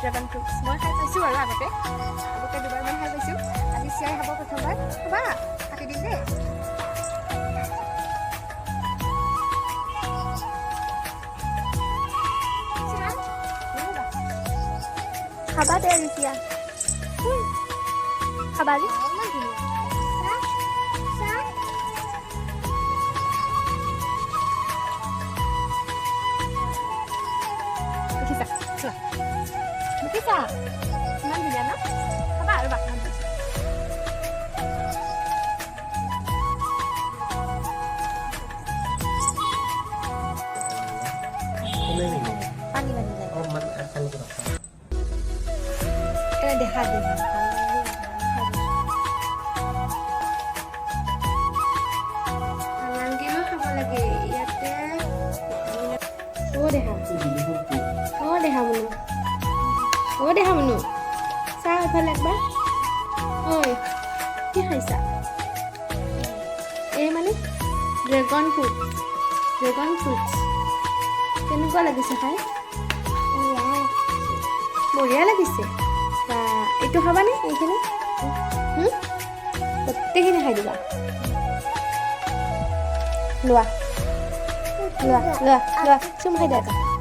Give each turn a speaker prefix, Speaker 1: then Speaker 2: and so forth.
Speaker 1: Dragon fruits মই খাই পাইছোঁ আৰু আগতে আগতে দুবাৰমান খাই পাইছোঁ। আজি চিয়াই খাব প্ৰথমবাৰ। খাবা? কাটি দিম দেই। খাবা দে ৰিচিয়া। খাবা আজি? ইমান ধুনীয়া।
Speaker 2: চাহ।
Speaker 1: দেখিছা, চোৱা, দেখিছা, ইমান ধুনীয়া ন? খাবা আৰু বাকী। পানী পানী লাগে।
Speaker 3: অলপমান আগফালে ৰখা।
Speaker 1: দেখা দি। নালাগেও, খাব লাগে ইয়াতে। অ' দেহা, অ' দেহা মুনু, অ' দেহা মুনু, চাহ এফালে একবাৰ। ঐ, কি খাইছা? এই মানে ড্ৰেগন ফ্ৰুট, ড্ৰেগন ফ্ৰুটছ কেনেকুৱা লাগিছে খাই? বঢ়িয়া লাগিছে। বা, এইটো খাবানে? এইখিনি গোটেইখিনি খাই দিবা। লোৱা, লোৱা, লোৱা, লোৱা। চুম খাই দিয়া এটা।